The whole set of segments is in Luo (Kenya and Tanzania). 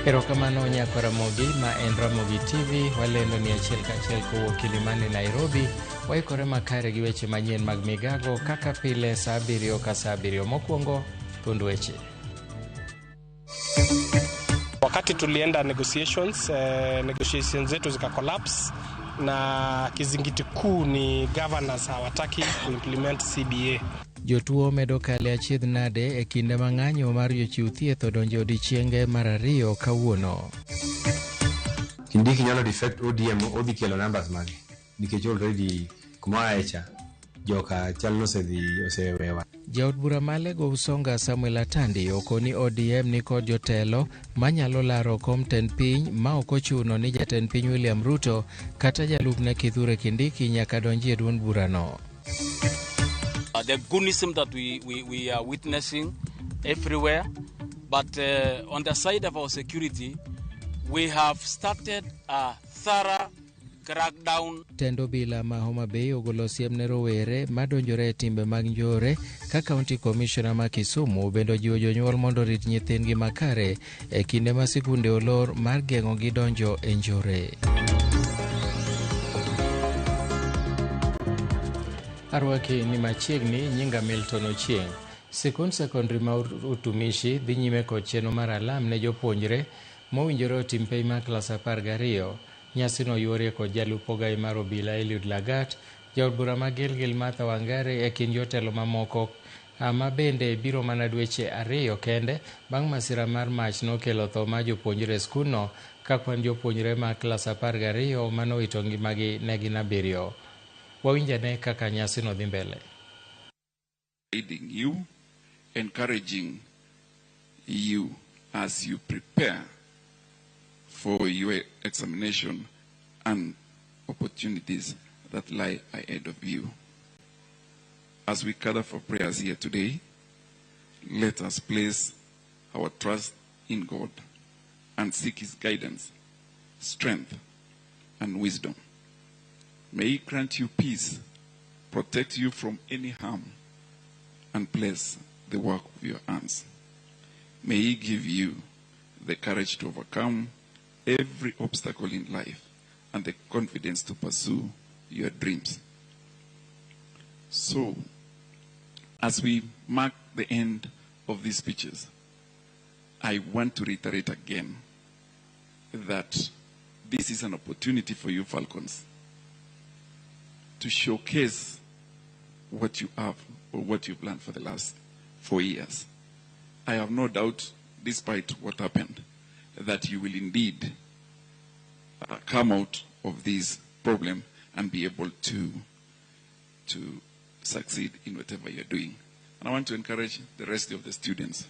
Erokamano nyako Ramogi ma en Ramogi TV walendo ni achiel kachiel kowuok Kilimani Nairobi. Waikore makare gi weche manyien mag migago kaka pile saa abiriyo ka saa abiriyo. Mokwongo thuond weche. Wakati tulienda negotiations, negotiations zetu zika collapse na kizingiti kuu ni governors hawataki kuimplement CBA. Jotuo medo kale achiedh nade e kinde ma ng'anyo mar jochiw thieth odonjo e odiechienge mar ariyo kawuono. Kindiki nyalo defect ODM odhi kelo numbers mage nikech already kuma oaye cha joka chal nosedhi osewewa. Jaod bura ma Alego Usonga Samuel Atandi okoni ODM nikod jotelo manyalo laro kom tend piny ma ok ochuno ni jatend piny William Ruto kata jalupne Kithure Kindiki nyaka donji e duond burano. The goonism that we are witnessing everywhere, but on the side of our security, we have started a thorough crackdown. Tend obila ma Homa Bay ogolo siem ne rowere madonjore e timbe mag njore ka County Commissioner ma Kisumu bende ojiwo jonyuol mondo orit nyithindgi makare e kinde ma sikunde olor mar geng'ogi donjo e njore. Arwaki ni machiegni, nyinga Milton Ochieng'. Sikund sekondari ma Utumishi dhi nyime kod chenro mar alam ne jopuonjre mowinjore otim penj mar klas 12. Nyasino yuorie kod jalup ogai mar obila Eliud Lagat, jaod bura ma Gilgil Martha Wangari e kind jotelo mamoko ma bende biro mana dweche 2 kende bang' masira mar mach nokelo tho mar jopuonjre e skundno ka kwan jopuonjre ma klas 12 manowito ngimagi ne gin 7. Wawinjane kaka nyasino dhi mbele. Guiding you, encouraging you as you prepare for your examination and opportunities that lie ahead of you. As we gather for prayers here today, let us place our trust in God and seek His guidance, strength, and wisdom. May He grant you peace, protect you from any harm, and bless the work of your hands. May He give you the courage to overcome every obstacle in life and the confidence to pursue your dreams. So, as we mark the end of these speeches, I want to reiterate again that this is an opportunity for you Falcons to showcase what you have or what you've learned for the last 4 years. I have no doubt, despite what happened, that you will indeed come out of this problem and be able to succeed in whatever you're doing. And I want to encourage the rest of the students,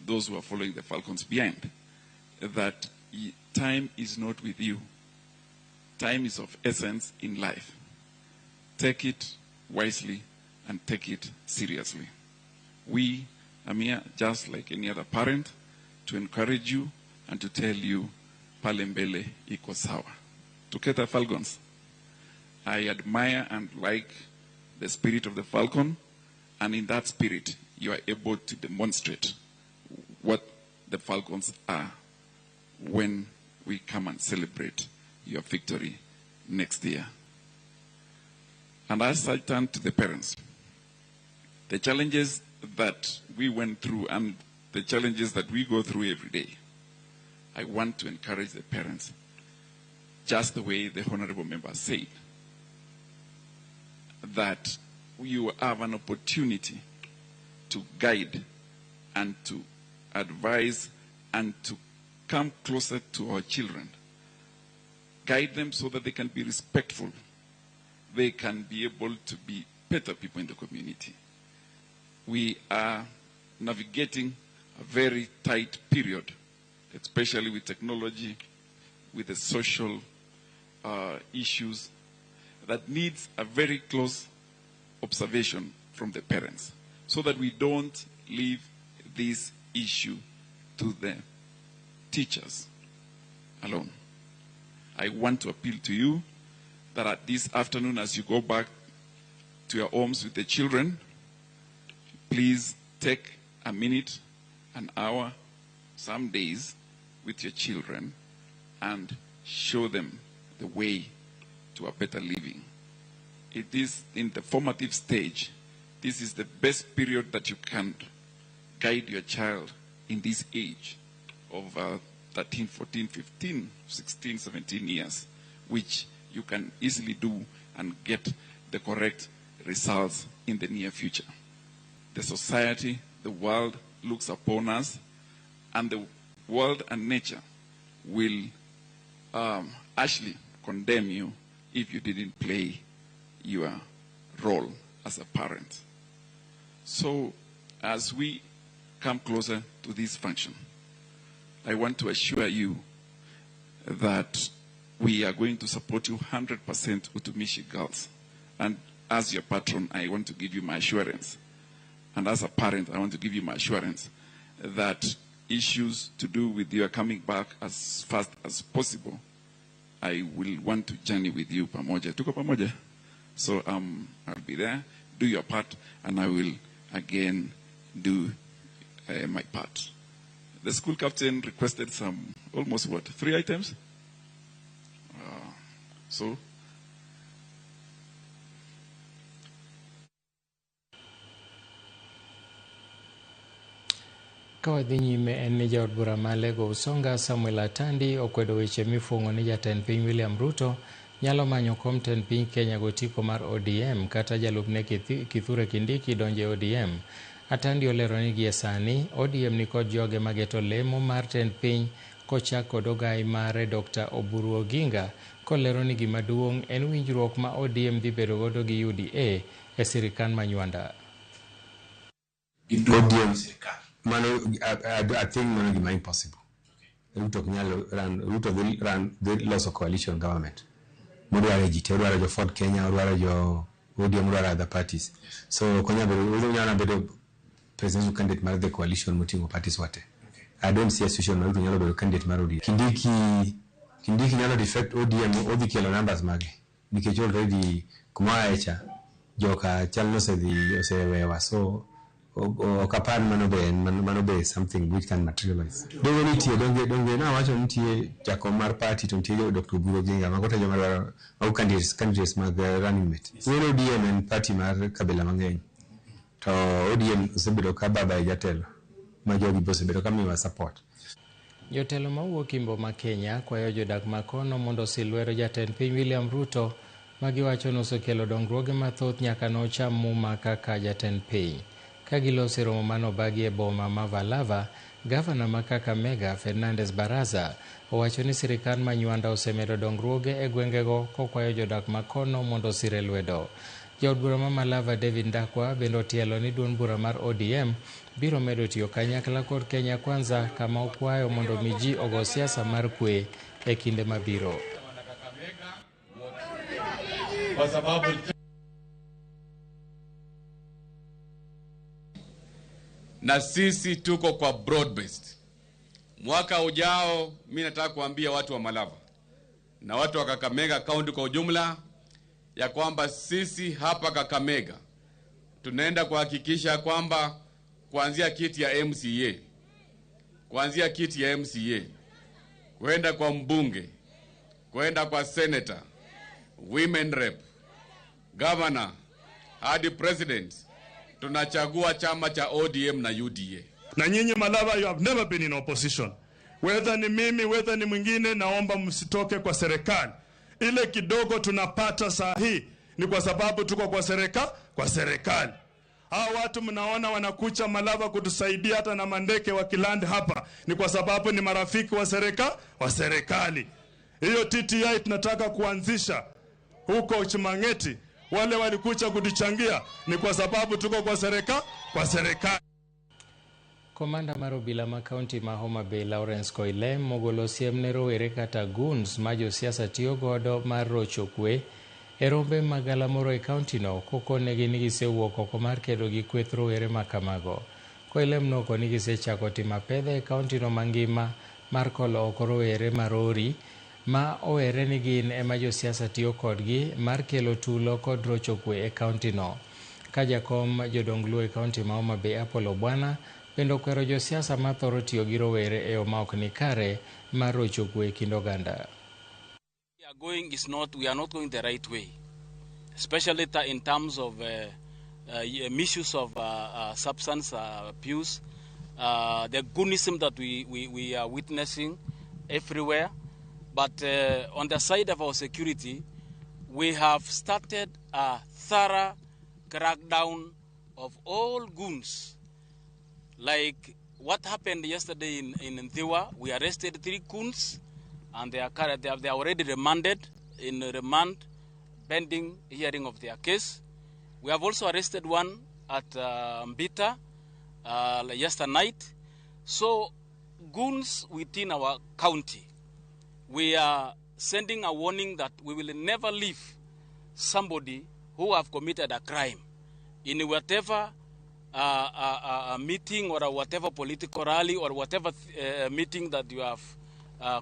those who are following the Falcons behind, that time is not with you. Time is of essence in life. Take it wisely and take it seriously. We are here, just like any other parent, to encourage you and to tell you, pale mbele iko sawa. Together, Falcons, I admire and like the spirit of the Falcon, and in that spirit, you are able to demonstrate what the Falcons are when we come and celebrate your victory next year. And as I turn to the parents, the challenges that we went through and the challenges that we go through every day, I want to encourage the parents, just the way the honorable member said, that you have an opportunity to guide and to advise and to come closer to our children. Guide them so that they can be respectful. They can be able to be better people in the community. We are navigating a very tight period, especially with technology, with the social issues that needs a very close observation from the parents, so that we don't leave this issue to the teachers alone. I want to appeal to you that at this afternoon, as you go back to your homes with the children, please take a minute, an hour, some days, with your children and show them the way to a better living. It is in the formative stage. This is the best period that you can guide your child in this age of 13, 14, 15, 16, 17 years, which you can easily do and get the correct results in the near future. The society, the world looks upon us, and the world and nature will actually condemn you if you didn't play your role as a parent. So as we come closer to this function, I want to assure you that we are going to support you 100% Utumishi girls. And as your patron, I want to give you my assurance. And as a parent, I want to give you my assurance that issues to do with your coming back as fast as possible, I will want to journey with you pamoja. Tuko pamoja. So I'll be there. Do your part, and I will again do my part. The school captain requested some, almost what, 3 items? So. Ka wadhi nyime en ni jaod bura ma Lego Usonga Samuel Atandi okwedo weche mifuong'o ni jatend piny William Ruto nyalo manyo kom tend piny Kenya gotiko mar ODM kata jalupne Kithure Kindiki donje ODM. Atandi olero ni gie sani ODM nikod joge mageto lemo mar tend piny kochak kod ogai mare Dr. Oburu Oginga kolero ni gima duong' en winjruok ma ODM dhi bedo godo gi UDA e sirikal ma Nywanda. ODM Mano, I think mano gima impossible. Ruto nyalo run, Ruto will run the loss of coalition government. Modwaro ji te, odwaro jo Ford Kenya, odwaro jo ODM, odwaro other parties. So konya bedo, nyalo bedo presidential candidate mar the coalition moting'o parties wate. I don't see a situation where Ruto nyalo bedo candidate mar ODM. Kindiki nyalo defect ODM, odhi kelo numbers mage. Nikech already kuma aecha joka chal nosedhi osewewa, so okapar mano be something which can materialize. Donge nitie, donge na wacho nitie jakom mar party to nitie Dr. Oburu Oginga mago to joma dwaro mago candidates mag running mate. Wen ODM en party mar kabila mang'eny. To ODM osebedo ka baba e jatelo ma jogi be osebedo ka miwa support. Jotelo mawuok Imbo ma Kenya kwayo jodak makono mondo osil lwedo jatend piny William Ruto ma giwacho ni osekelo dongruoge mathoth nyaka nocham muma kaka jatend piny. Ka giloso romo manobagi e boma ma Malava, gavana ma Kakamega Fernandes Baraza owacho ni sirikal ma Nywanda osemedo dongruoge e gwengego kokwayo jodak makono mondo osire lwedo. Jaod bura ma Malava David Ndakwa bende otielo ni duond bura mar ODM biro medo tiyo kanyakla kod Kenya Kwanza kama okwayo mondo mi ji ogo siasa mar kwe e kinde mabiro. Na sisi tuko kwa broad based. Mwaka ujao mimi nataka kuambia watu wa Malava na watu wa Kakamega County kwa ujumla ya kwamba sisi hapa Kakamega tunaenda kuhakikisha kwamba kuanzia kiti ya MCA, kuanzia kiti ya MCA kwenda kwa mbunge, kwenda kwa senator, women rep, governor hadi president, tunachagua chama cha ODM na UDA. Na nyinyi Malava, you have never been in opposition. Whether ni mimi, whether ni mwingine, naomba msitoke kwa serikali. Ile kidogo tunapata saa hii ni kwa sababu tuko kwa serikali, kwa serikali. Hao watu mnaona wanakucha Malava kutusaidia hata na mandeke wa kiland hapa ni kwa sababu ni marafiki wa serikali, wa serikali. Hiyo TTI tunataka kuanzisha huko Chimangeti. Wale walikucha kutuchangia ni kwa sababu tuko kwa serikali, kwa serikali. Komanda mar obila ma kaunti ma Homa Bay Lawrence Koilem mogolo siem ne rowere kata goons ma josiasa tiyo godo mar rocho kwe e rombe mag galamoro e kaunti no kokonegi ni gisewuok oko mar kedo gi kweth rowere ma kamago. Koilem noko ni gisechako timo apedha e kaunti no mangima mar kolo oko rowere marori ma owere ni gin ema josiasa tiyo kodgi mar kelo tulo kod rocho kwe e kaunti no. Ka jakom jodong Luo e kaunti ma Homa Bay Apollo Bwana Bende okwero josiasa mathoro tiyo gi rowere e yo ma ok ni kare mar rocho kwe e kind oganda. We are not going the right way, especially in terms of misuse of substance abuse, the goonism that we are witnessing everywhere. But on the side of our security, we have started a thorough crackdown of all goons. Like what happened yesterday in Ndhiwa, we arrested 3 goons, and they are already remanded in remand pending hearing of their case. We have also arrested one at Mbita yesterday night. So goons within our county, we are sending a warning that we will never leave somebody who have committed a crime in whatever meeting or whatever political rally or whatever meeting that you have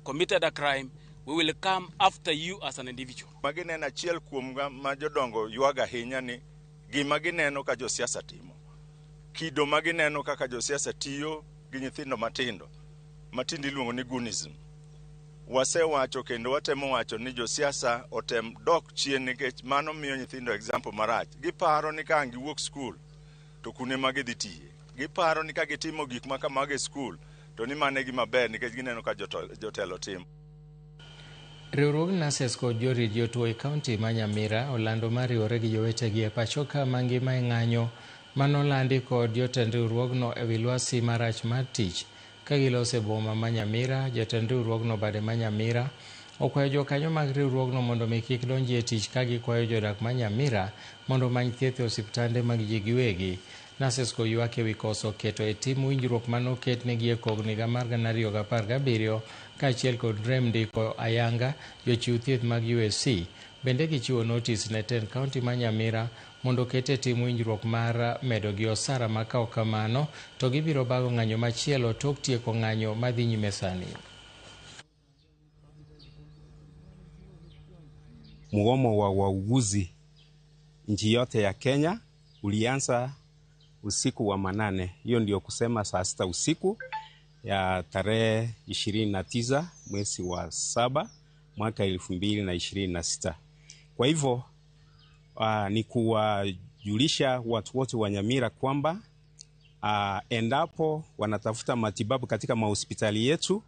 committed a crime, we will come after you as an individual. Magineno achiel kuom ma jodongo ywago ahinya ni gima gineno ka josiasa timo. Kido magineno kaka josiasa tiyo gi nyithindo matindo, matindo iluongo ni goonism. Wasewacho kendo watemo wacho ni josiasa otem dok chien nikech mano miyo nyithindo example marach. Giparo ni ka ang' giwuok skul to kune ma gidhi tiye. Giparo ni ka gitimo gik ma kamago e skul to ni mano e gima ber nikech gineno ka jotelo timo. Riwruog Nurses kod jorit jotuo e kaunti ma Nyamira olando mar riwore gi jowetegi e pacho ka mangima e ng'anyo manolandi kod jotend riwruogno e wi lwasi marach mar tich. Ka giloso e boma ma Nyamira, jatend riwruogno bade ma Nyamira okwayo jokanyo mag riwruogno mondo mi kik donji e tich ka gikwayo jodak ma Nyamira mondo omany thieth e osiptande mag ji giwegi. Nurses go ywak ewi koso keto e tim winjruok manoketnegi e kogno higa mar 2017 kaachiel kod rem ndiko ayanga jochiw thieth mag USC. Bende gichiwo notis ne tend kaunti ma Nyamira mondo oket e tim winjruok mar medo gi osara ma ka ok kamano to gibiro bago ng'anyo machielo tok tieko ng'anyo madhi nyime sani. Mgomo wa wauguzi nchi yote ya Kenya ulianza usiku wa manane. Hiyo ndio kusema saa 6 usiku ya tarehe 29 mwezi wa 7 mwaka 2026. Kwa hivyo ni kuwajulisha watu wote wa Nyamira kwamba endapo wanatafuta matibabu katika mahospitali yetu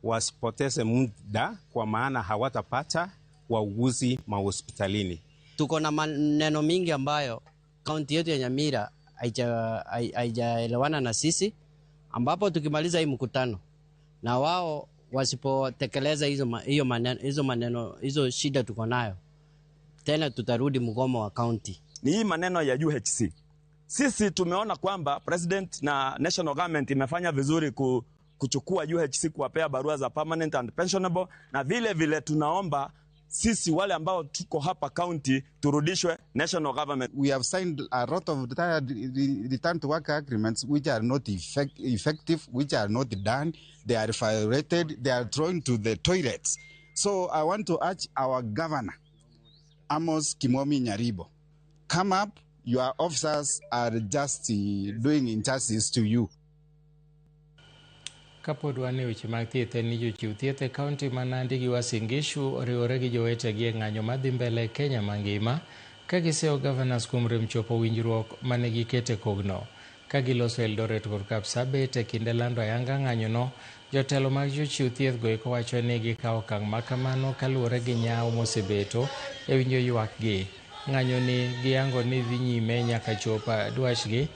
wasipoteze muda, kwa maana hawatapata wauguzi mahospitalini. Tuko na maneno mingi ambayo kaunti yetu ya Nyamira haijaelewana na sisi, ambapo tukimaliza hii mkutano na wao wasipotekeleza hizo maneno hizo shida tuko nayo, tena tutarudi mgomo wa kaunti. Ni hii maneno ya UHC. Sisi tumeona kwamba president na national government imefanya vizuri kuchukua UHC kuwapea barua za permanent and pensionable, na vile vile tunaomba sisi wale ambao tuko hapa county turudishwe national government. We have signed a lot of return to work agreements which are not effective, which are not done. They are violated, they are thrown to the toilets. So I want to urge our governor, Amos Kimomi Nyaribo, come up. Your officers are just doing injustice to you. Kapod wan e weche mag thieth en ni jochiw thieth e kaunti ma Nandi gi Uasin Gishu oriwore gi jowetegi e ng'anyo madhi mbele e Kenya mangima ka giseyo governors kuom rem chopo winjruok mane giketo e kogno. Ka giloso Eldoret kod Kapsabet e kinde lando ayanga ng'anyono, jotelo mag jochiw thieth go eko wacho ni gikawo okang' ma kamano kaluwore gi nyawo mosebeto e winjo ywakgi. Ng'anyo ni giyango ni dhi nyime nyaka chop dwachgi,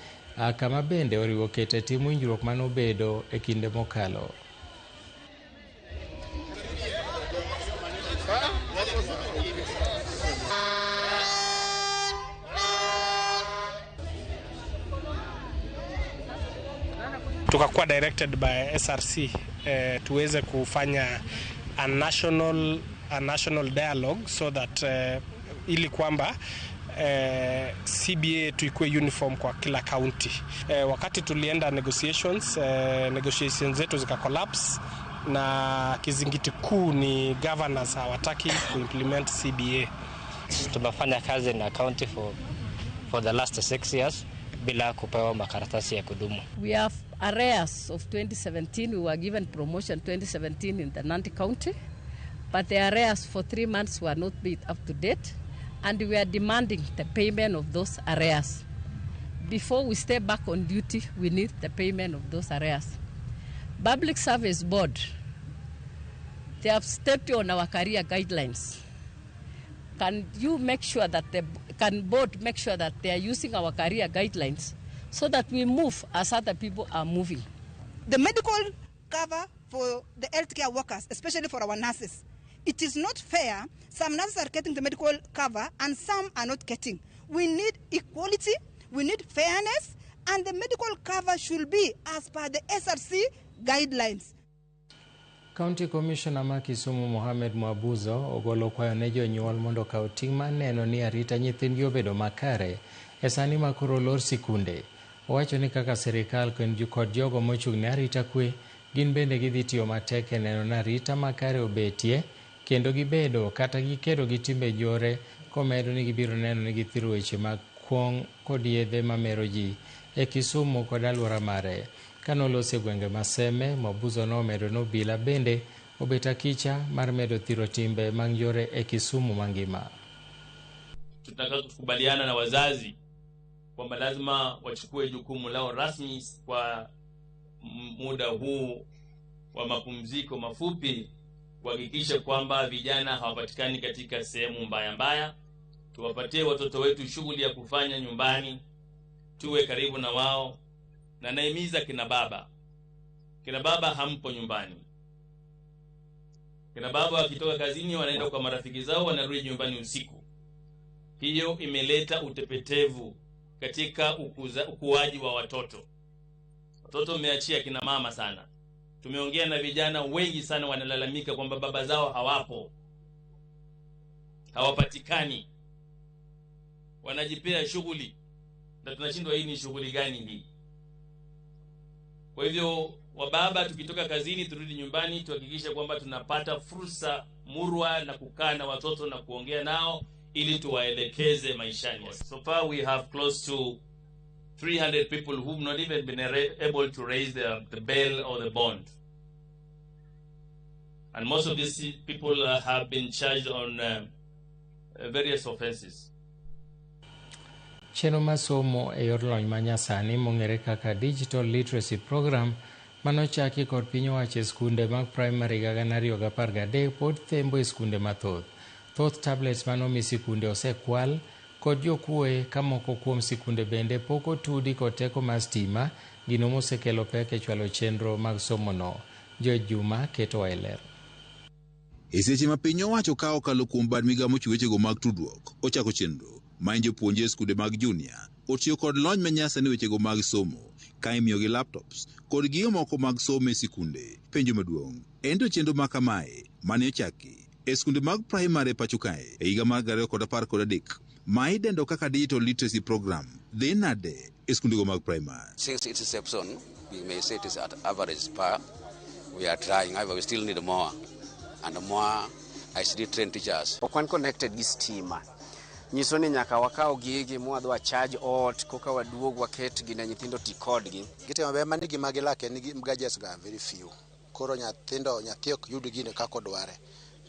kama bende oriwo keto e tim winjruok manobedo e kinde mokalo. Tukakuwa directed by SRC tuweze kufanya a national dialogue so that ili kwamba CBA tuikue uniform kwa kila county. Wakati tulienda negotiations zetu zika collapse, na kizingiti kuu ni governors hawataki kuimplement CBA. Tumefanya kazi na county for the last 6 years, bila kupewa makaratasi ya kudumu. We have arrears of 2017. We were given promotion 2017 in the Nandi County, but the arrears for 3 months were not paid up to date, and we are demanding the payment of those arrears. Before we step back on duty, we need the payment of those arrears. Public Service Board, they have stepped on our career guidelines. Can you make sure that the can board make sure that they are using our career guidelines so that we move as other people are moving? The medical cover for the healthcare workers, especially for our nurses. It is not fair. Some nurses are getting the medical cover and some are not getting. We need equality, we need fairness, and the medical cover should be as per the SRC guidelines. County Commissioner ma Kisumu Mohamed Mwabuzo ogolo kwayo ne jonyuol mondo okaw ting' mar neno ni arita nyithindgi obedo makare e sani ma koro olor sikunde. Owacho ni kaka sirikal kod jogo mochung' ne arita kwe gin bende gidhi tiyo matek e neno ni arita makare obetie kendo gibedo kata gikedo gi timbe jore, komedo ni gibiro neno ni githiro weche mag kuong' kod yedhe mamero ji e Kisumu kod alwora mare. Kanolose e gwenge ma Seme, Mwabuzo nomedo ni obila bende obet akicha mar medo thiro timbe mag njore e Kisumu mangima. Tunataka kukubaliana na wazazi kwamba lazima wachukue jukumu lao rasmi kwa muda huu wa mapumziko mafupi, kuhakikisha kwamba vijana hawapatikani katika sehemu mbaya mbaya. Tuwapatie watoto wetu shughuli ya kufanya nyumbani, tuwe karibu na wao. Na naimiza kina baba, kina baba hampo nyumbani. Kina baba wakitoka kazini wanaenda kwa marafiki zao, wanarudi nyumbani usiku. Hiyo imeleta utepetevu katika ukuaji wa watoto. Watoto mmeachia kina mama sana. Tumeongea na vijana wengi sana wanalalamika kwamba baba zao hawapo, hawapatikani, wanajipea shughuli na tunashindwa hii ni shughuli gani hii. Kwa hivyo wababa, tukitoka kazini turudi nyumbani, tuhakikishe kwamba tunapata fursa murwa na kukaa na watoto na kuongea nao ili tuwaelekeze maishani. So far we have close to 300 people who've not even been able to raise the bail or the bond. And most of these people have been charged on various offenses. Chenro mar somo e yor lony manyasani mong'ere kaka Digital Literacy Program manochaki kod piny owacho e skunde mag primary higa 2013 pod thembo e skunde mathoth. Thoth tablets manomi sikunde osekwal kod jokuoye ka moko kuom sikunde bende pok otudi kod teko mar stima, gino mosekelo pek e chwalo chenro mag somono. George Juma keto e ler. E seche ma piny owacho ka okalo kuom bad migao mochiwo wechego mag tudruok ochako chenro ma jopuonje e skunde mag junior otiyo kod lony manyasani wechego mag somo ka imiyogi laptops kod gigo moko mag somo e sikunde. Penjo maduong' en to chenro ma kamae mane ochaki e skunde mag primary pacho kae e higa mar 2013 ma idendo kaka Digital Literacy Program dhi nade e skundego mag primary. Since its inception, we may say it is at average par. We are trying, however, we still need more and more ICT trained teachers. Ok wan connected gi stima. Nyiso ni nyaka wakaw gigi mwadhi wa charge ot koka waduog waketgi ne nyithindo ti kodgi. Gitimo maber mani gima gilake ni gadgets go are very few. Koro nyathindo nyathi ok yud gino kaka odware.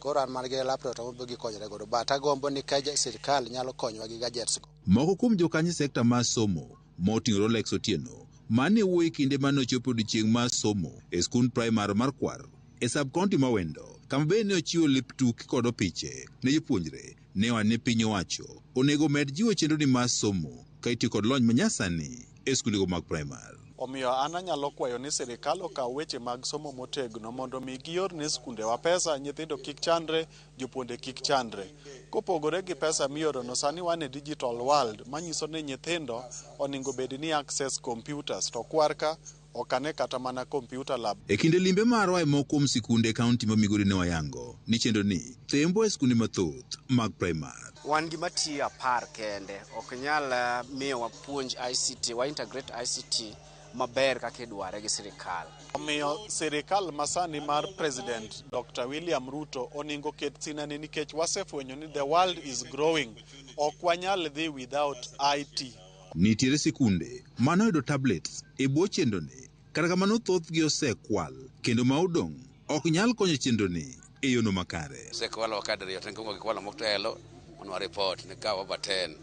Koro an man gi laptop to gikonyore godo. But agombo ni ka sirkal nyalo konyowa gi gadgets go. Moko kuom jokanyo sekta mar somo moting'o Rolex Otieno mane wuoyo e kinde mane ochopo odiechieng' mar somo e skund primar mar Kwar e sub county ma Wendo kama bende ne ochiwo lep tuke kod opiche ne jopuonjre ne owacho ni piny owacho onego med jiwo chenro ni mar somo ka itiyo kod lony manyasani e skundego mag primar. Omiyo an anyalo kwayo ni sirikal okaw weche mag somo motegno mondo mi gior ne skundewa pesa, nyithindo kik chandre, jopuonje kik chandre. Kopogore gi pesa miorono, sani wan e digital world manyiso ni nyithindo onego bed ni access computers to Kwar ka ok ane kata mana computer lab. E kinde limbe marwa e moko kuom sikunde e kaunti ma Migori ne wayango ni chenro ni thembo e skunde mathoth mag primar. Wan gi matiyo 10 kende, ok nyal miyo wapuonj ICT, wa integrate ICT maber kaka idware gi sirikal. Omiyo sirikal masani mar President Dr. William Ruto oningo ket sinani nikech wasefwenyo ni the world is growing. Ok wanyal dhi without IT. Nitiere sikunde manoyudo tablets e bwo chenroni, kata kamano thothgi osekwal kendo ma odong' ok nyal konyo chenroni e yono makare. Osekwalo kadiriyo to nikwongo gikwalo motelo mondo report ne kawo over 10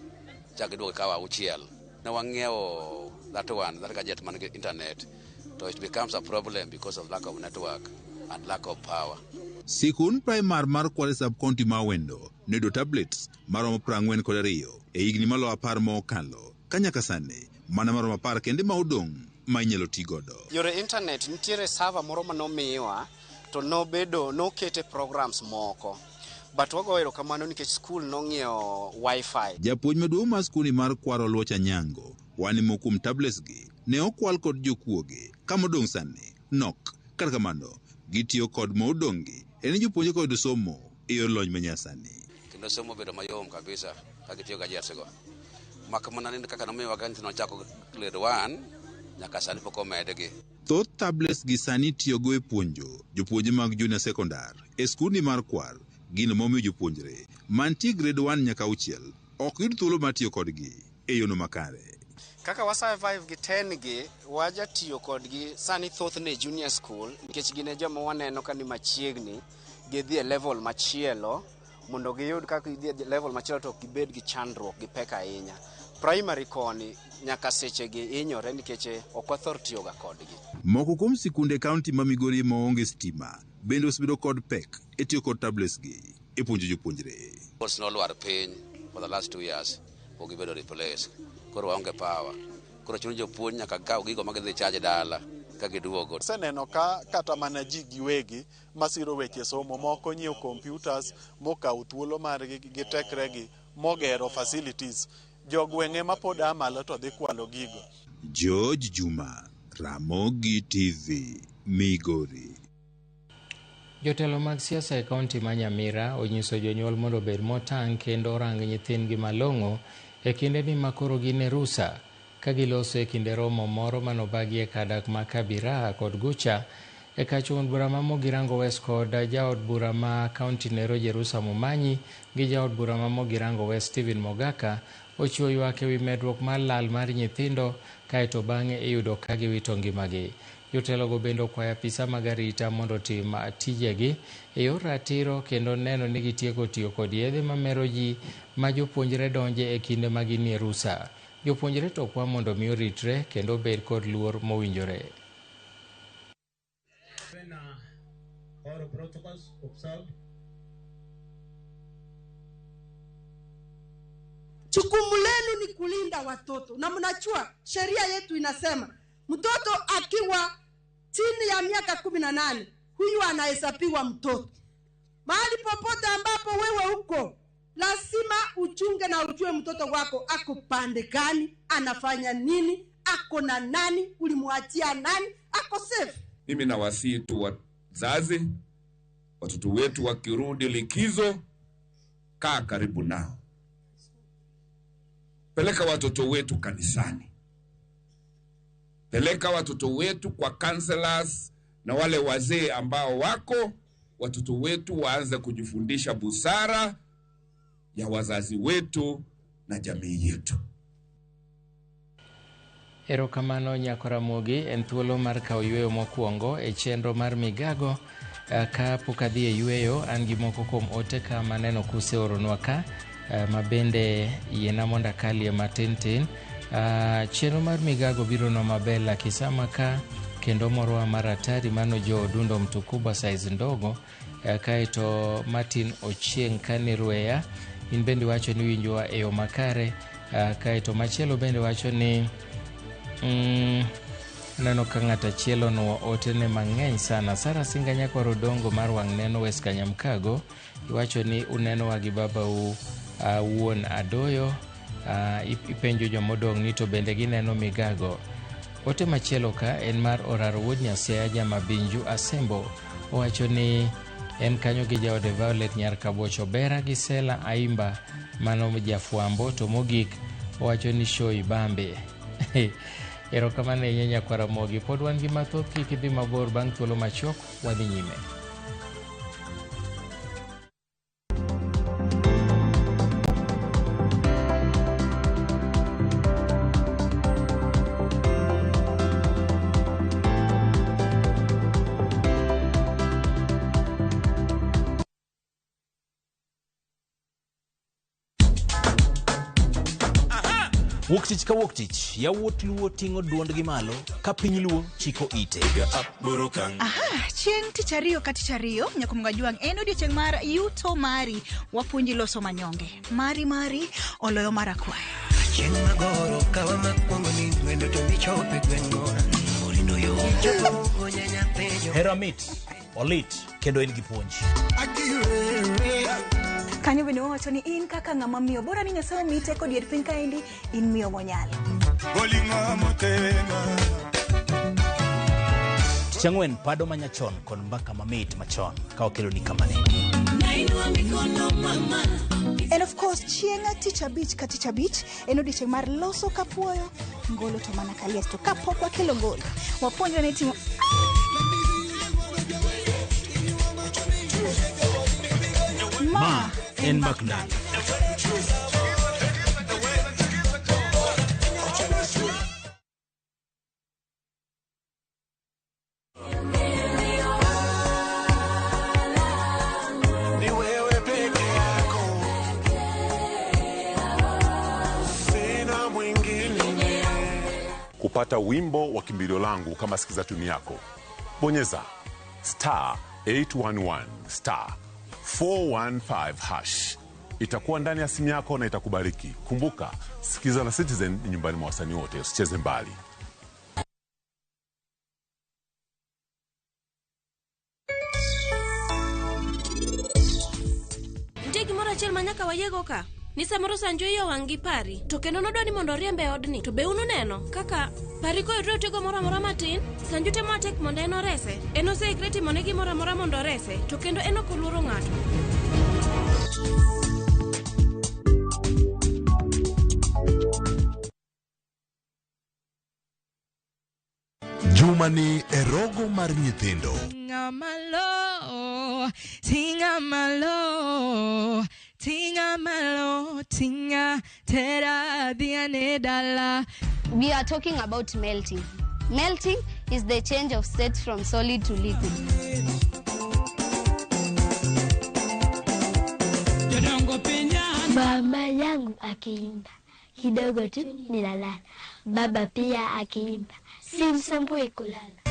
chak giduogo kawo 6. Ne wang'iewo that one, that gadget man gi internet, to it becomes a problem because of lack of network and lack of power. Sikund primar mar Kwale sub-county ma Awendo noyudo tablets maromo 42 e higni maloyo 10 mokalo, ka nyaka sani mana maromo 10 kende ma odong' ma inyalo ti godo. Yore internet nitiere server moro manomiwa to nobedo nokete programs moko. But wagoyo erokamano nikech skul nong'iewo wifi. Japuonj maduong' mar skuni mar Kwaro Luoch Anyango wani moko kuom tablets gi ne okwal kod jokuoge ka modong' sani nok. Kata kamano gitiyo kod modong' gi en jopuonje kod somo e yor lony manyasani. Kendo somo obedo mayom kabisa ka gitiyo gadgets go. Mak mana ni kaka nomiwa ka nyithindo chako grade 1 nyaka sani pok omedgi. Thoth tablets gi sani itiyogo e puonjo jopuonje mag junior secondar e skundni mar Kwar, gino momiyo jopuonjre mantie grade 1 nyaka 6 ok yud thuolo mar tiyo kodgi e yono makare. Kaka wa survive gi 10 gi, wajatiyo kodgi sani thothne junior school nikech gin e joma waneno ka ni machiegni gidhi e level machielo mondo giyud kaka gidhi e level machielo to ok gibed gi chandruok gi pek ahinya. Primary koni nyaka sechegi hinyore nikech ok wathor tiyoga kodgi. Moko kuom sikunde kaunti ma Migori maonge stima bende osebedo kod pek e tiyo kod tablets gi e puonjo jopuonjre. Course nolwar piny for the last 2 years pok gibedo replaced. Koro waonge power. Koro chuno jopuonj nyaka kaw gigo ma gidhi charge dala ka giduogo. Aseneno ka kata mana ji giwegi masiro weche somo moko nyiewo computers mokawo thuolo margi gi tekregi mogero facilities. Jogweng'e ma pod a malo to dhi kwalo gigo. George Juma, Ramogi TV, Migori. Jotelo mag siasa e kaunti ma Nyamira onyiso jonyuol mondo obed motang' kendo orang nyithindgi malong'o e kindeni ma koro gin e rusa ka giloso e kinde romo moro manobagi e kadak ma Kabira kod Gucha e kach od bura ma Mogirango West kod jaod bura ma kaunti Nero Jerusa Momanyi gi jaod bura ma Mogirango West Stephen Mogaka ochiwo ywak ewi medruok mar lal mar nyithindo kaeto bang'e iyudo ka giwito ngimagi. Jotelogo bende okwayo apisa mag arita mondo otim tijegi e yor ratiro kendo neno ni gitieko tiyo kod yedhe mamero ji ma jopuonjre donje e kinde ma ginie rusa. Jopuonjre to kwa mondo mi oritre kendo obed kod luor mowinjore. Jukumu lenu ni kulinda watoto, na mnajua sheria yetu inasema mtoto akiwa chini ya miaka 18 huyu anahesabiwa mtoto. Mahali popote ambapo wewe uko lazima uchunge na ujue mtoto wako ako pande gani, anafanya nini, ako na nani, ulimwachia nani, ako safe. Mimi nawasihi tu wazazi, watoto wetu wakirudi likizo, kaa karibu nao. Peleka watoto wetu kanisani. Peleka watoto wetu kwa counselors na wale wazee ambao wako, watoto wetu waanze kujifundisha busara ya wazazi wetu na jamii yetu. Erokamano Nyakoramogi, en thuolo mar kawo yweyo mokwongo e chenro mar Migago. Ka pok adhi e yweyo, an gi moko kuom ote ka maneno kuseoronwa ka, ma bende yiena mondo akalie matin tin. Chenro mar Migago biro nwa maber lakisama ka kendo morowa mar atari mano jo Odundo Mtukubwa size ndogo. Kaeto Martin Ochieng' kani Rweya, in bende wacho ni winjowa e yo makare. Kaeto machielo bende wacho ni aneno ka ng'at achiel onuo otene mang'eny sana. Sara Singa Nyakwar Odongo mar wang' neno West Kanyamkago iwacho ni unenowa gi babau wuon Adoyo. Ipenjo jomodong' ni to bende gineno Migago. Ote machielo ka en mar Oraro wuod Nyasaye Jamabinju Asembo, owacho ni en kanyo gi jaode Violet Nyar Kabuoch Obera gi Sela Aimba mano jafwambo, to mogik owacho ni Shoi Bambe. Erokamano ahinya Nyakwar Ramogi, pod wan gi mathoth, kik idhi mabor, bang' thuolo machuok wadhi nyime. Wuok tich ka wuok tich, yawuot Luo ting'o duondgi malo ka piny Luo chiko ite. Aha, chieng' tich ariyo ka tich ariyo nyakumga jwang' en odiochieng' mar yuto mari wapuonji loso manyonge mari mari oloyo mar akwaya. Chieng' magoro kawa makwongo ni wendo to michope gweng'wa Orindo yo Hera mit, olit kendo en gi puonj. Kanyo bende wawacho ni in kaka ng'ama miyo bora ni Nyasaye omiyi teko dier piny kaendi in miyo monyalo. Tich ang'wen pado manyachon kod mbaka mamit machon ka wakeloni kamane. And of course chieng' tich abich ka tich abich en odiochieng' mar loso kapuoyo ngolo to mana kaliet to kapok wakelo ngolo wapuonjre ni timo Ma en Mbak Ndalo. Ni wewe peke yako, sina mwingine. Kupata wimbo wa kimbilio langu kama sikiza tuni yako, bonyeza star 811 star 415 hash. Itakuwa ndani ya simu yako na itakubariki. Kumbuka, sikiza na Citizen ni nyumbani mwa wasanii wote, usicheze mbali. Nitie gimoro achiel ma nyaka wayiego ka ni samoro Sanju iye owang' gi Pari to kendo nodwa ni mondo oriembe e odni to be ununeno kaka Pari koyudre otego moro amora matin Sanju temo matek mondo en orese en oseikre timone gimoro amora mondo orese to kendo en ok oluoro ng'ato. Juma ni e rogo mar nyithindo. Tinga malo, tinga malo, tinga malo, tinga tera diane dala. We are talking about melting. Melting is the change of state from solid to liquid. Mama yangu akiimba kidogo tu ninalala, baba pia akiimba simsumbui kulala.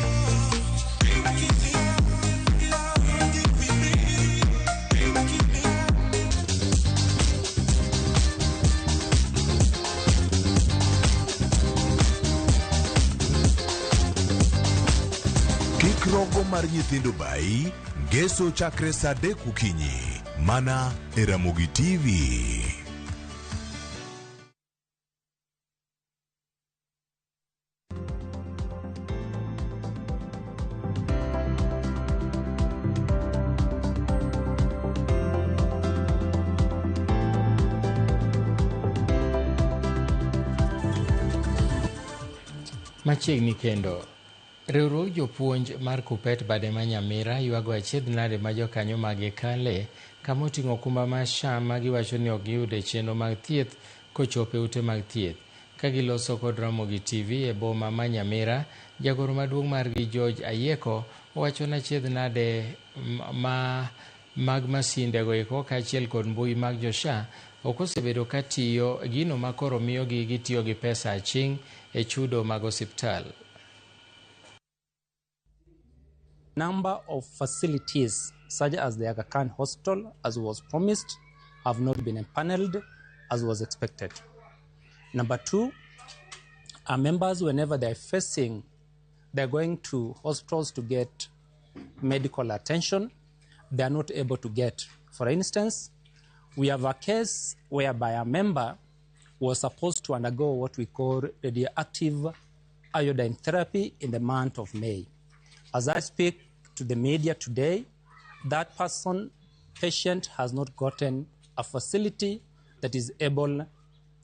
Kik rogo mar nyithindo bayi, ngeso chakre saa 3 okinyi, mana e Ramogi TV. Machiegni kendo, riwruog jopuonj mar Kuppet bade ma Nyamira ywago achiedh nade ma jokanyo mage kale kama oting'o okumba mar SHA ma giwacho ni ok giyud e chenro mag thieth kochopo e ute mag thieth. Ka giloso kod Ramogi TV e boma ma Nyamira, jagoro maduong' margi George Ayieko owacho ni achiedh nade ma mag masinde go eko kaachiel kod mbui mag jo SHA ok osebedo ka tiyo gino ma koro miyogi gitiyo gi pesa aching' e chudo mag osiptal. Number of facilities such as the Aga Khan Hospital, as was promised, have not been empaneled as was expected. Number two, our members, whenever they're facing, they're going to hospitals to get medical attention, they are not able to get. For instance, we have a case whereby a member was supposed to undergo what we call radioactive iodine therapy in the month of May. As I speak to the media today, that person, patient, has not gotten a facility that is able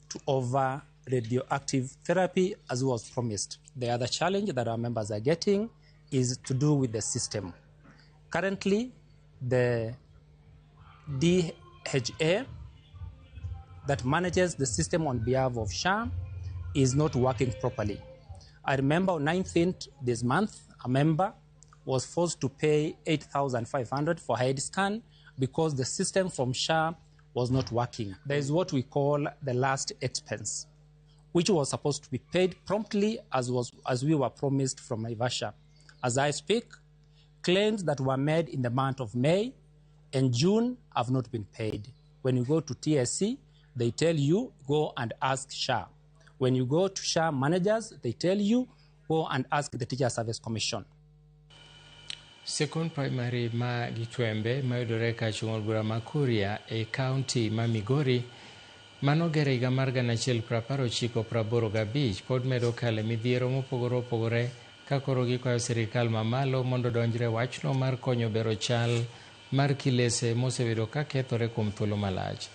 to offer radioactive therapy as was promised. The other challenge that our members are getting is to do with the system. Currently, the DHA that manages the system on behalf of SHA is not working properly. I remember on 19th this month, a member was forced to pay 8,500 for head scan because the system from SHA was not working. There is what we call the last expense. which was supposed to be paid promptly as we were promised from Naivasha. As I speak, claims that were made in the month of May and June have not been paid. When you go to TSC, they tell you, go and ask SHA. When you go to SHA managers, they tell you, go and ask the Teacher Service Commission. Sekond primary ma Gitwembe mayudore kachung' od bura ma Kuria e kaunti ma Migori manoger e higa mar 1985 pod medo kale midhiero mopogore opogore ka koro gikwayo sirikal mamalo mondo odonjre wachno mar konyo bero chal mar kilese mosebedo ka kethore kuom thuolo malach.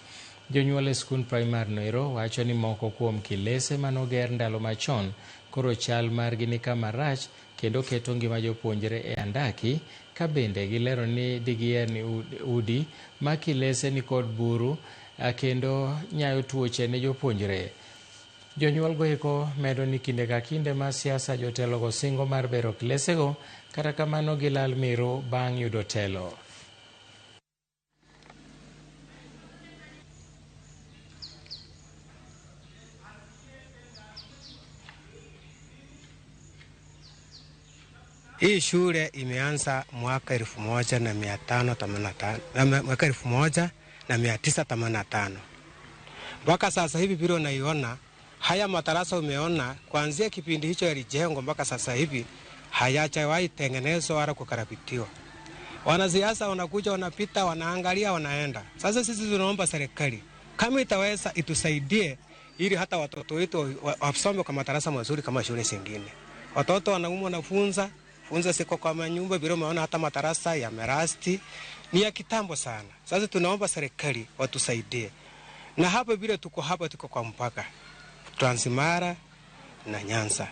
Jonyuol e skund primar noero wacho ni moko kuom kilese manoger ndalo machon koro chal margi ni kama rach kendo keto ngima jopuonjre e andaki ka bende gilero ni digiher ni udi ma kilese ni kod buru kendo nyayo tuoche ne jopuonjre. Jonyuol go eko medo ni kinde ka kinde ma siasa jotelogo singo mar bero kilesego, kata kamano gilal miru bang' yudo telo. Hii shule imeanza mwaka 1585 mwaka 1985 mpaka sasa hivi vile unaiona haya madarasa umeona kuanzia kipindi hicho yalijengwa mpaka sasa hivi hayajawahi tengenezwa wala kukarabatiwa. Wanasiasa wanakuja, wanapita, wanaangalia, wanaenda. Sasa sisi tunaomba serikali kama itaweza itusaidie ili hata watoto wetu wasome kwa madarasa mazuri kama shule zingine. Watoto wanaumwa, wanafunza funza siko kwa manyumba bila, umeona hata madarasa yamerasti ni ya kitambo sana. Sasa tunaomba serikali watusaidie. Na hapa vile tuko hapa, tuko kwa mpaka Transimara na Nyanza.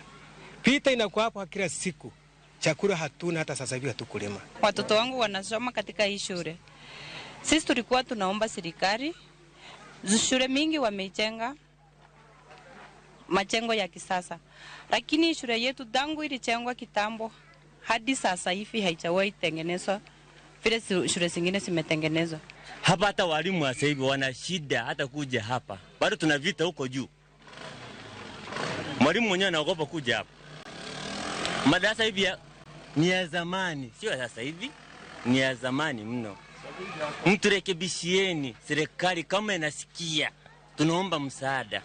Pita inakuwa hapo kila siku. Chakula hatuna, hata sasa hivi hatukulima. Watoto wangu wanasoma katika hii shule. Sisi tulikuwa tunaomba serikali, shule mingi wamejenga majengo ya kisasa. Lakini shule yetu tangu ilijengwa kitambo hadi sasa hivi haijawahi tengenezwa vile shule zingine zimetengenezwa. Hapa hata walimu sasa hivi wana shida hata kuja hapa. Bado tuna vita huko juu. Mwalimu mwenyewe anaogopa kuja hapa. Madarasa hivi ni ya zamani, sio ya sasa hivi, ni ya zamani mno. Mturekebishieni serikali kama inasikia. Tunaomba msaada.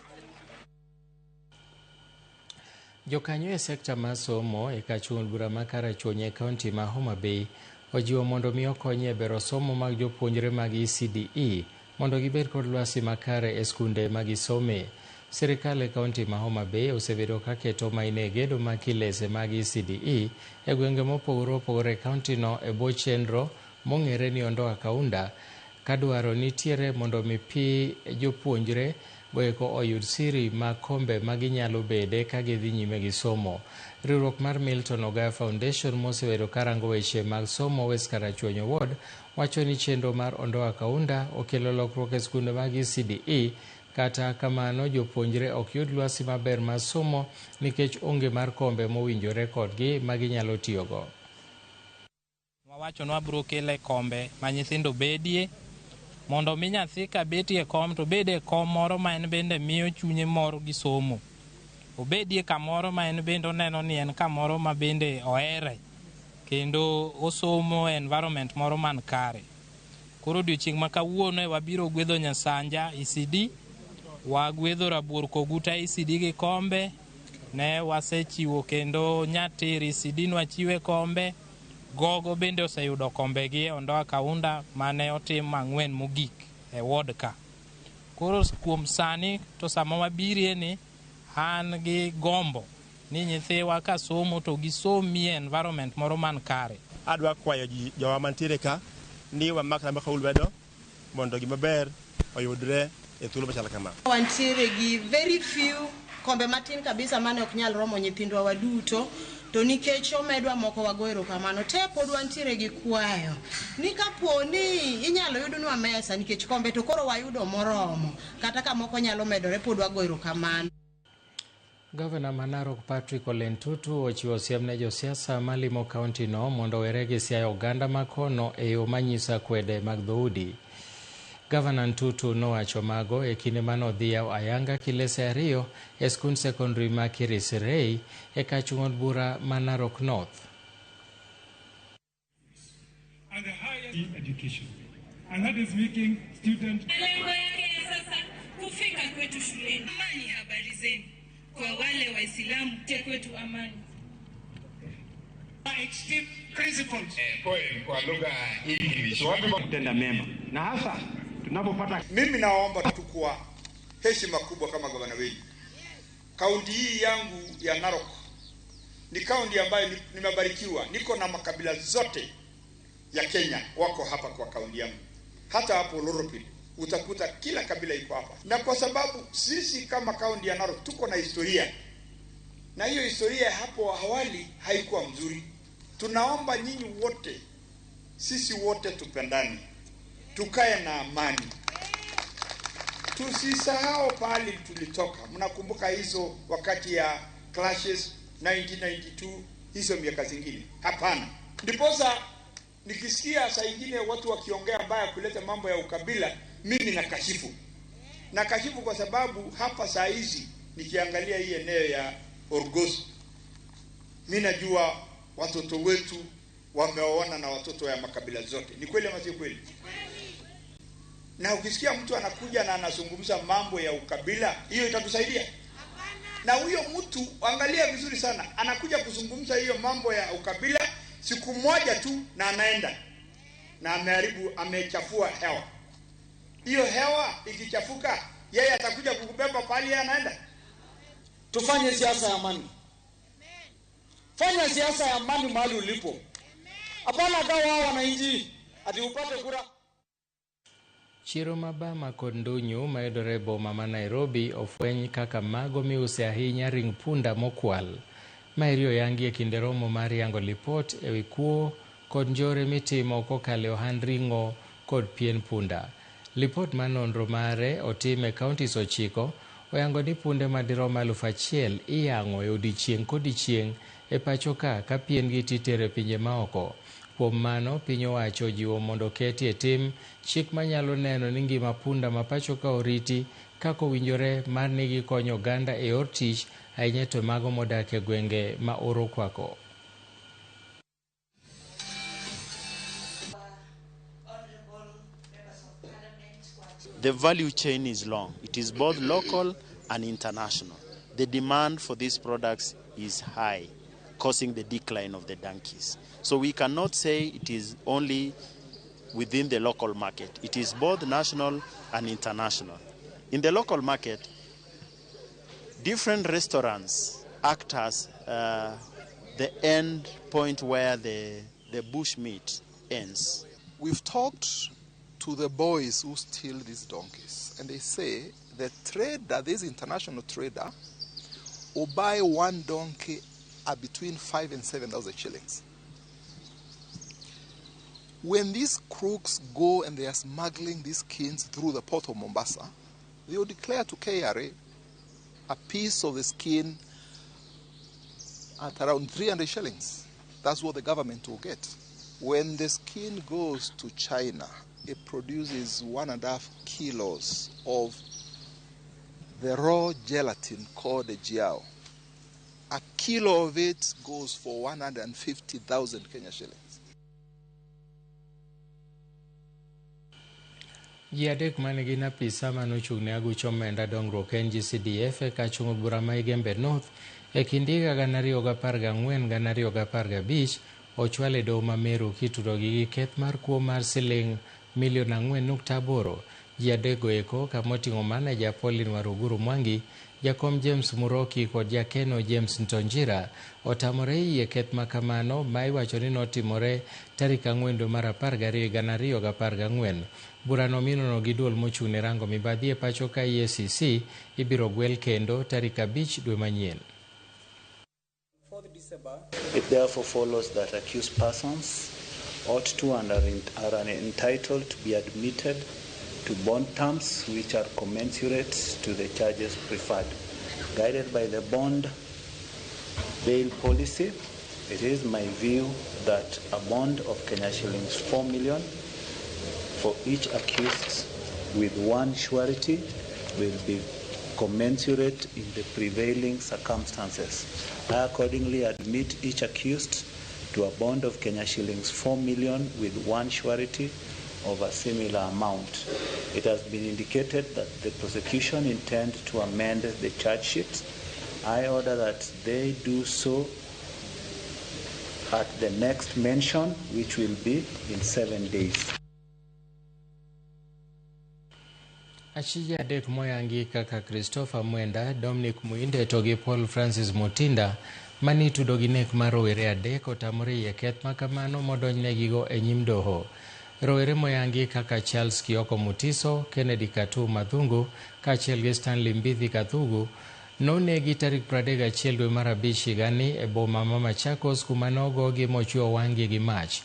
Jokanyo e sekta mar somo e kachung' bura ma Karachuonyo e kaunti ma Homa Bay ojiwo mondo mi okony e bero somo mag jopuonjre mag ECDE mondo gibed kod lwasi makare e skunde ma gisome. Sirikal e kaunti ma Homa Bay osebedo ka keto maino e gedo mag kilese mag ECDE e gwenge mopogore opogore e kaunti no e bwo chenro mong'ere ni Ondoa Kaunda, ka dwaro nitiere mondo mi pi jopuonjre goeko oyud siri ma kombe ma ginyalo bede ka gidhi nyime gi somo. Riwruok mar Milton Ogaya Foundation mosebedo karango weche mag somo West Karachuonyo Ward wacho ni chenro mar Ondoa Kaunda okelo lokruok e skunde mag ECDE. Kata kamano jopuonjre ok yud lwasi maber mar somo nikech onge mar kombe mowinjore kodgi ma ginyalo tiyogo. Wawacho ni wabiro kele kombe ma nyithindo bedie mondo mi nyathi ka betie kom to bede e kom moro ma en bende miyo chunye mor gi somo. Obedie kamoro ma en bende oneno ni en kamoro ma bende ohere kendo osomo e environment moro man kare. Koro odiochieng' ma kawuono wabiro gwedho Nyasanja ECD, wagwedho Rabuor Koguta ECD gi kombe, ne wasechiwo kendo Nyatir ECD nwachiwe kombe, Gogo bende oseyudo kombegi e Ondoa Kaunda mane otim ang'wen mogik e ward ka. Koro kuom sani to sama wabirie ni an gi gombo ni nyithiwa ka somo to gisomie environment moro man kare. Adwa kwayo ji jowa mantiere ka ni wamak namba lwedo mondo gima ber oyudre e thuolo machalo kama. Wantiere gi very few kombe matin kabisa mane ok nyal romo nyithindwa waduto, to nikech omedwa moko wago erokamano te pod wantiere gi kwayo ni kapo ni inyalo yudnwa mesa nikech kombe to koro wayudo moromo, kata ka moko nyalo medore pod wago erokamano. Gavana ma Narok Patrick Ole Ntutu ochiwo siem ne josiasa malimo kaunti no mondo owere gi siayo oganda ma kono e yo manyiso akwede mag dhoudi. Gavana Ntutu nowacho mago e kinde mane odhi yawo ayanga kilese 2 e skund sekondari ma Kirisirei e kach od bura ma Narok North. And the highest education. And that is making student Malengo yake ya sasa kufika kwetu shuleni. Amani, habari zenu kwa wale Waislamu, te kwetu amani. Extreme principles. Kwa lugha English. Kutenda mema. Na hasa tunapopata. Mimi naomba tu kwa heshima kubwa kama gavana wenu. Kaunti hii yangu ya Narok ni kaunti ambayo nimebarikiwa, niko na makabila zote ya Kenya wako hapa kwa kaunti yangu. Hata hapo Loropil utakuta kila kabila iko hapa. Na kwa sababu sisi kama kaunti ya Narok tuko na historia, na hiyo historia hapo awali haikuwa mzuri, tunaomba nyinyi wote, sisi wote tupendane, tukae na amani, tusisahau pahali tulitoka. Mnakumbuka hizo wakati ya clashes 1992, hizo miaka zingine? Hapana. Ndiposa nikisikia saa ingine watu wakiongea mbaya kuleta mambo ya ukabila, mimi nakashifu. Nakashifu kwa sababu hapa saa hizi nikiangalia hii eneo ya Orgos, mimi najua watoto wetu wameoana na watoto ya makabila zote. Ni kweli ama si kweli? Na ukisikia mtu anakuja na anazungumza mambo ya ukabila, hiyo itatusaidia? Na huyo mtu angalia vizuri sana, anakuja kuzungumza hiyo mambo ya ukabila siku moja tu na anaenda, na ameharibu, amechafua hewa. Hiyo hewa ikichafuka, yeye atakuja kukubeba pahali yeye anaenda. Tufanye siasa ya amani. Fanya siasa ya amani mahali ulipo. Hapana gawa wananchi ati upate kura. Chiro ma Bama kod Ndunyu mayudore e boma ma Nairobi ofweny kaka mago miuse ahinya ring punda mokwal. Maeri oyangi e kinde romo mar yango lipot ewi kuo kod njore mitimo kokalo e ohand ring'o kod pien punda. Lipot mar nonro mare otim e kauntis 9 oyango ni punde madirom 1000 iyang'o e odiechieng' kodiechieng' e pacho ka pien gi titero e pinje maoko. Kuom mano, piny owacho ojiwo mondo oketi e tim chik manyalo neno ni ngima punda ma pacho ka oriti kaka owinjore mar ni gikonyo oganda e yor tich, ahinya to mago modak e gwenge ma oro okwako. The value chain is long. It is both local and international. The demand for these products is high, causing the decline of the donkeys. So we cannot say it is only within the local market. It is both national and international. In the local market, different restaurants act as the end point where the bush meat ends. We've talked to the boys who steal these donkeys, and they say the trader, this international trader, will buy one donkey at between 5,000 and 7,000 shillings. When these crooks go and they are smuggling these skins through the port of Mombasa, they will declare to KRA a piece of the skin at around 300 shillings. That's what the government will get. When the skin goes to China, it produces 1.5 kilos of the raw gelatin called the jiao. A kilo of it goes for 150,000 Kenya shillings. Ji adek mane gin apisa manochung' ne aguch omenda dongruok NGCDF e kach od bura ma Igembe North e kind higa 2014-2015 ochwal e doho ma Meru kitudogi gi keth mar kuo mar siling milion 4.8. Ji adekgo eko kamoting'o maneja Pauline Waruguru Mwangi, jakom James Muroki kod jakeno James Ntonjira otamore yie keth makamano ma iwacho ni notimore tarik 4 dwe mar 12 2014. Burano minono gi duol mochung' ne rango mibadhi e pacho ka EACC ibiro gwel kendo tarik 5 dwe manyien. It therefore follows that accused persons ought to and are entitled to be admitted to bond terms which are commensurate to the charges preferred. Guided by the bond bail policy, it is my view that a bond of Kenya shillings 4 million for each accused with one surety will be commensurate in the prevailing circumstances. I accordingly admit each accused to a bond of Kenya shillings 4 million with one surety of a similar amount. It has been indicated that the prosecution intend to amend the charge sheet. I order that they do so at the next mention, which will be in 7 days. Achija adek moyangi kaka Christopher Mwenda, Dominic Muinde to gi Paul Francis Mutinda mani tudo gi nek mar rowere adek otamore yie keth makamano modonjnegigo e nyim doho. Rowere moyangi kaka Charles Kioko Mutiso, Kennedy Katu Mathungu kaachiel gi Stanley Mbithi Kathugu nonegi tarik 31 dwe mar abich higani e boma ma Machakos kuma nogogi mochwo wang'gi gi mach.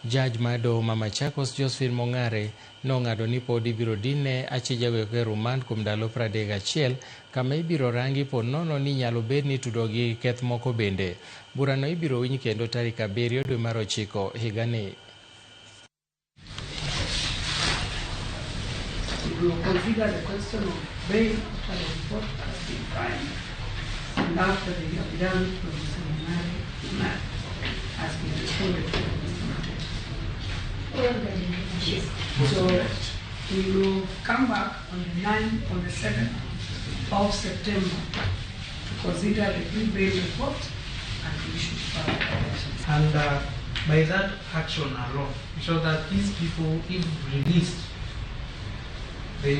Jaj mar doho ma Machakos Josephine Mong'are nong'ado ni pod ibiro dine achijago e remand kuom ndalo 31 kama ibiro rangi po nono ni nyalo bed ni tudo gi keth moko bende. Burano ibiro winj kendo tarik 7 dwe mar 9 higani. We will consider the question of bail after the report has been filed and after the affidavit from Mr. Mong'are has been responded to by Mr. Muteti. So we will come back on the 9th, on the 7th of September to consider the pre-bail report and to issue further directions. And by that action alone, we show that these people, if released, there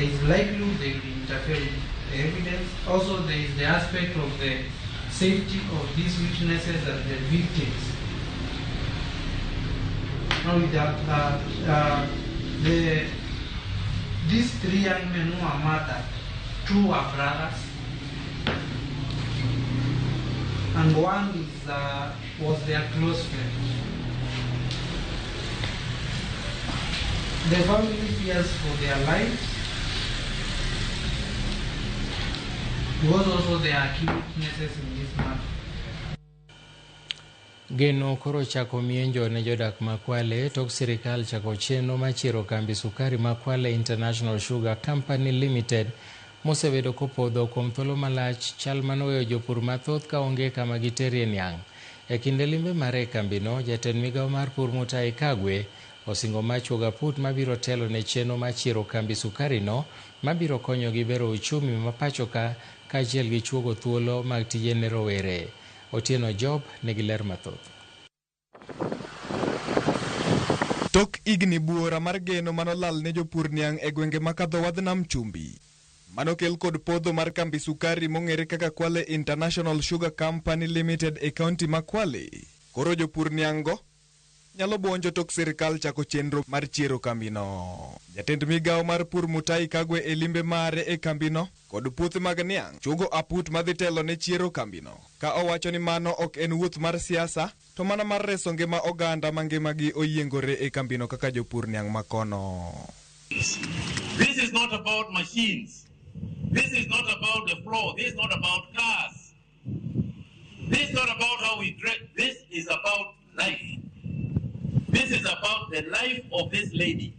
is likelihood they will interfere with the evidence. Also, there is the aspect of the safety of these witnesses and the victims. Now, these three young men who are murdered, two are brothers, and one is, was their close friend. The family fears for their lives because also they are key witnesses in this matter. Geno koro chako mienjo ne jodak ma Kwale tok sirikal chako chenro mar chiero kambi sukari ma Kwale International Sugar Company Limited mosebedo kopodho kuom thuolo malach, chal manoweyo jopur mathoth kaonge kama giterie niang'. E kinde limbe mare e kambino, jatend migawo mar pur Mutahi Kagwe osingo mar chuogo aput mabiro telo ne chenro mar chiero kambi sukari no mabiro konyogi bero uchumi ma pacho ka kaachiel gi chuogo thuolo mag tije ne rowere. Otieno Job nigi ler mathoth. Tok higni buora mar geno manolal ne jopur niang' e gwenge makadho wadh nam chumbi manokel kod podho mar kambi sukari mong'ere kaka Kwale International Sugar Company Limited e kaunti ma Kwale. Koro jopur niang' go nyalo buonjo tok sirikal chako chenro mar chiero kambino. Jatend migawo mar pur Mutahi Kagwe e limbe mare e kambino kod puothe mag niang' chuogo aput madhi telo ne chiero kambino, ka owacho ni mano ok en wuoth mar siasa to mana mar reso ngima oganda mangimagi oyiengore e kambino kaka jopur niang' makono. This is not about machines. This is not about the floor. This is not about cars. This is not about how we dress. This is about life. This is about the life of this lady.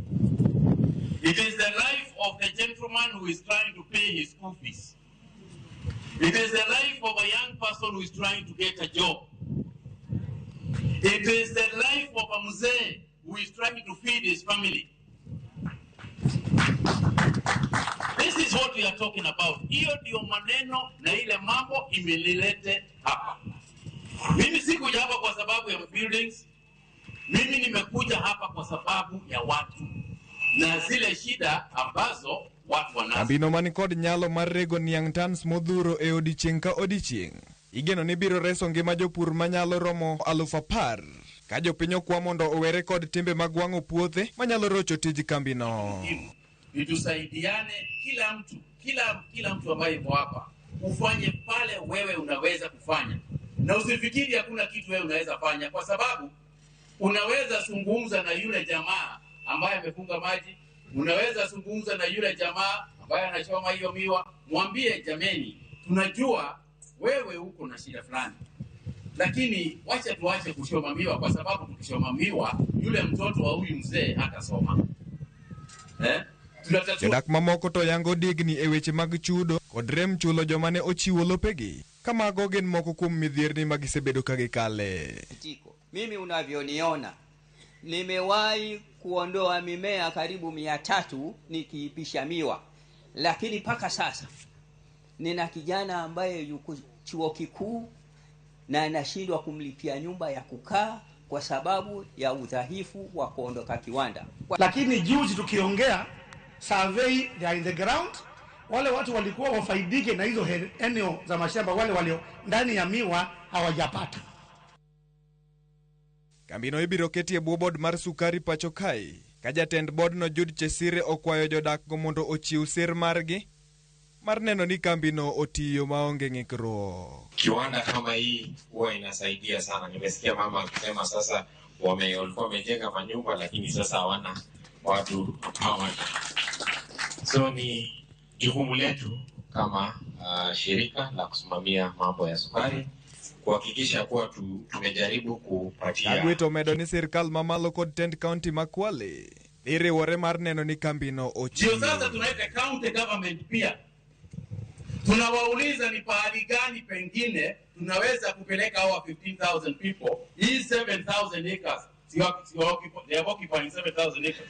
It is the life of the gentleman who is trying to pay his school fees. It is the life of a young person who is trying to get a job. It is the life of a mzee who is trying to feed his family. This is what we are talking about. Hiyo ndio maneno na ile mambo imelilete hapa. Mimi sikuja hapa kwa sababu ya buildings. Mimi nimekuja hapa kwa sababu ya watu na zile shida ambazo watu wanazo. Kambino man kod nyalo mar rego niang' tans modhuro e odiechieng' ka odiechieng' igeno ni biro reso ngima jopur manyalo romo 10,000 ka jopiny okwa mondo owere kod timbe mag wang'o puothe manyalo rocho tij kambino. Tusaidiane, kila mtu, kila mtu ambaye yuko hapa ufanye pale wewe unaweza kufanya, na usifikiri hakuna kitu wewe unaweza fanya, kwa sababu unaweza zungumza na yule jamaa ambaye amefunga maji, unaweza zungumza na yule jamaa ambaye anachoma hiyo miwa, mwambie jameni, tunajua wewe uko na shida fulani, lakini wacha tuache kuchoma miwa, kwa sababu tukichoma miwa yule mtoto wa huyu mzee hatasoma. Jodak mamoko to yango digni e weche mag chudo kod rem chulo joma ne ochiwo lopegi. Kamago gin moko kuom midhierni ma gisebedo ka gikale. Mimi unavyoniona nimewahi kuondoa mimea karibu 300 nikiipisha miwa, lakini mpaka sasa nina kijana ambaye yuko chuo kikuu na anashindwa kumlipia nyumba ya kukaa kwa sababu ya udhaifu wa kuondoka kiwanda. Lakini juzi tukiongea survey, they are in the ground, wale watu walikuwa wafaidike na hizo eneo za mashamba, wale walio ndani ya miwa hawajapata. Kambino ibiro keti e bwo bod mar sukari pacho kae ka jatend bodno Jude Chesire okwayo jodakgo mondo ochiw sir margi mar neno ni kambino otiyo maonge ng'ikruok. Kiwanda kama hii huwa inasaidia sana. Nimesikia mama akisema sasa walikuwa wamejenga manyumba lakini sasa hawana watu hawana. So ni jukumu letu kama shirika la kusimamia mambo ya sukari kuhakikisha kuwa tumejaribu kupatia. Kagwe to omedo ni sirkal mamalo kod tend county ma Kwale dhi riwore mar neno ni kambino ochiwo. Ndio sasa tunaweka county government pia. Tunawauliza ni pahali gani pengine tunaweza kupeleka hawa 15,000 people. Hii 7,000 acres. They are occupying 7,000 acres.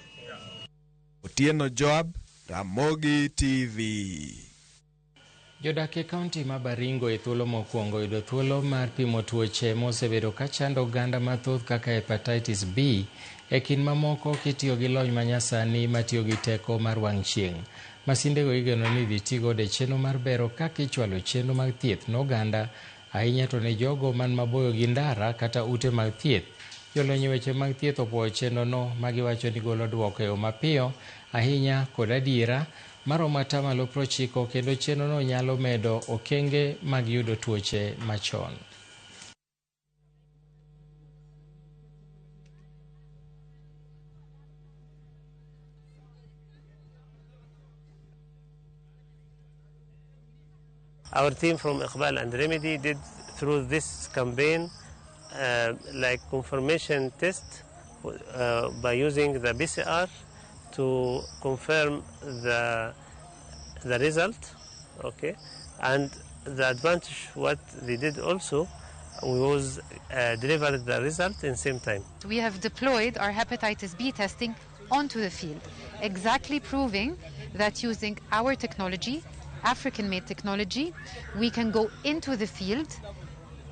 Otieno Joab, Ramogi TV. Jodak e kaunti ma Baringo e thuolo mokwongo yudo thuolo mar pimo tuoche mosebedo ka chando oganda mathoth kaka hepatitis B e kind mamoko kitiyo gi lony manyasani matiyo gi teko mar wang' chieng'. Masindego igeno ni idhi tigodo e chenro mar bero kaka ichwalo chenro mag thieth ne oganda, ahinya to ne jogo man maboyo gi ndara kata ute mag thieth. Jolony e weche mag thieth opuoyo chenrono ma giwacho ni golo duoko e yo mapiyo ahinya kod adiera maromo 90% kendo chenrono nyalo medo okenge mag yudo tuoche machon. Our team from Iqbal and Remedy did through this campaign like confirmation test by using the PCR to confirm the result, okay. And the advantage what they did also was deliver the result in same time. We have deployed our hepatitis B testing onto the field, exactly proving that using our technology, African-made technology, we can go into the field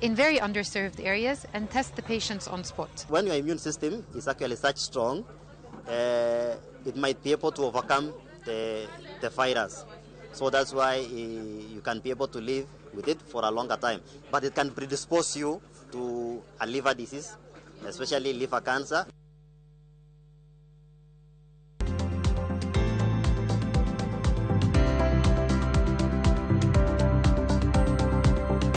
in very underserved areas and test the patients on spot. When your immune system is actually such strong, it might be able to overcome the virus. So that's why you can be able to live with it for a longer time. But it can predispose you to a liver disease, especially liver cancer.